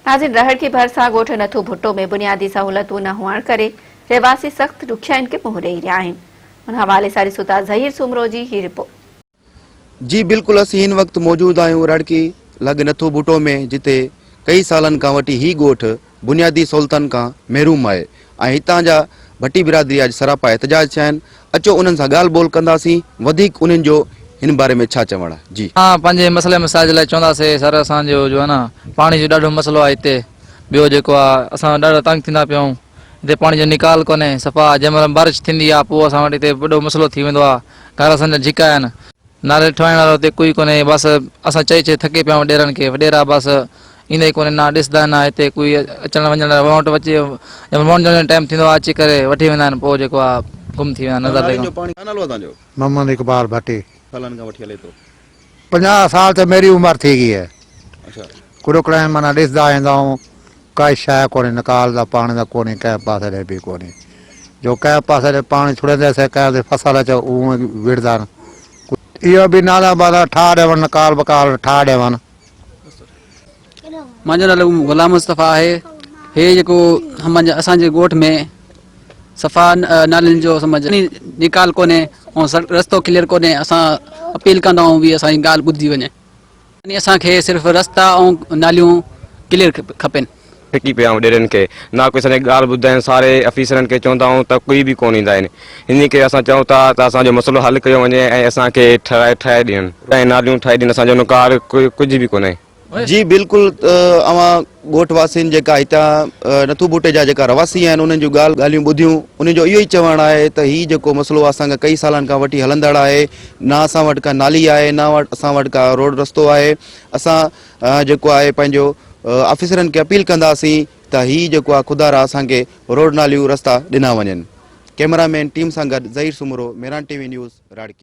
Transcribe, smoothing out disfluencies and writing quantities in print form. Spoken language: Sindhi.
ناظرين رهڙڪي ڀرسان ڳوٺ نٿو ڀٽو ۾ بنيادي سهولتون نه هئڻ ڪري رهواسي سخت ڏکيائين کي منهن ڏئي رهيا آهن ان حوالي سان ڏسون ٿا ظهير سومرو جي هي رپورٽ. جي بلڪل اسين هن وقت موجود آهيون رهڙڪي لڳ نٿو ڀٽو ۾ جتي ڪئي سالن کان وٺي هي ڳوٺ بنيادي سهولتن کان محروم آهي ۽ هتان جا ڀٽي برادري اڄ سراپا احتجاج ٿيا آهن اچو انهن سان ڳالهه ٻولهه ڪنداسين وڌيڪ انهن جو هن باري ۾ ڇا چوڻ آهي جي. اسان پنهنجي مسئلي مسائل جي لاء چونداسي سر اسان جو جو آهي نه پاڻي جو ڏاڍو مسئلو آهي هتي ٻيو جيڪو آهي اسان ڏاڍا تنگ ٿيندا پيا آهيون هتي پاڻي جو نيڪال ڪونهي صفا جنهن مهل بارش ٿيندي آهي پوء اسان وٽ هتي وڏو مسئلو ٿي ويندو آهي گهر اسان جا جهڪا آهن نالي ٺاهڻ وارو هتي ڪوئي ڪونهي بس اسان چئي چئي ٿڪي پيا آهيون وڏيرن کي وڏيرا بس ايندا ئي ڪونهي نه ڏسندا نه هتي ڪوئي اچڻ وڃڻ لاء وونٽ اچي وونٽ جو ٽائيم ٿيندو آهي اچي ڪري وٺي ويندا آهن پوء جيڪو آهي گم ٿي ويندا آهن نظر نالين جو پاڻي ڇا نالو آهي توهان جو؟ محمد اقبال ڀٽي. سالن کان وٺي هلي ٿو. 50 سال ته ميري عمر ٿي گئي هي. اڇا. ڪڏوڪڙائين معنيٰ ڏسندا ايندا آهيون ڪائي شيء ڪونهي نڪال دا پاڻي دا ڪونهي ڪنهن پاسي ڏي به ڪونهي جو ڪنهن پاسي ڏي پاڻي ڇڙندي سي ڪنهن تي فصل اچي اونئن وڙهدا آهن اهو به نالا بالا ٺاهه ڏيون نڪال بڪال ٺاهه ڏيون. منهنجو نالو غلام مصطفيٰ آهي هي جيڪو اسان جي ڳوٺ ۾ صفا نالين جو سمجھ نيڪال ڪونهي ۽ رستو ڪليئر ڪونهي اسان اپيل ڪندا آهيون به اسان جي ڳالهه ٻڌي وڃي يعني اسان کي صرف رستا ۽ ناليون ڪليئر کپن. ٿڪي پيا آهيون وڏيرن کي نه ڪوئي اسان جي ڳالهه ٻڌندا آهن ساري آفيسرن کي چوندا آهيون ته ڪوئي به ڪونه ايندا آهن انهي ڪري اسان چئون ٿا ته اسان جو مسئلو حل ڪيو وڃي ۽ اسان کي ٺهرائي ٺاهي ڏين ۽ ناليون ٺاهي ڏين اسان جو نڪار ڪجهه به ڪونهي. جي بلڪل اوهان ڳوٺ واسين جيڪا هتان نٿو ٻوٽي جا جيڪا رهواسي آهن انهن جون ڳالهه ڳالهيون ٻڌيون انهن جو اهو ئي چوڻ آهي ته هي جيڪو مسئلو اسان کان ڪئي سالن کان وٺي هلندڙ آهي نه اسان وٽ ڪا نالي آهي نه اسان وٽ ڪا روڊ رستو آهي اسان جيڪو آهي پنهنجو آفيسرن کي اپيل ڪنداسين ته هي جيڪو آهي خدا را اسان کي روڊ ناليون رستا ڏنا وڃن ڪئميرا مين ٽيم سان گڏ Zaheer Soomro Mehran T V news Rarki.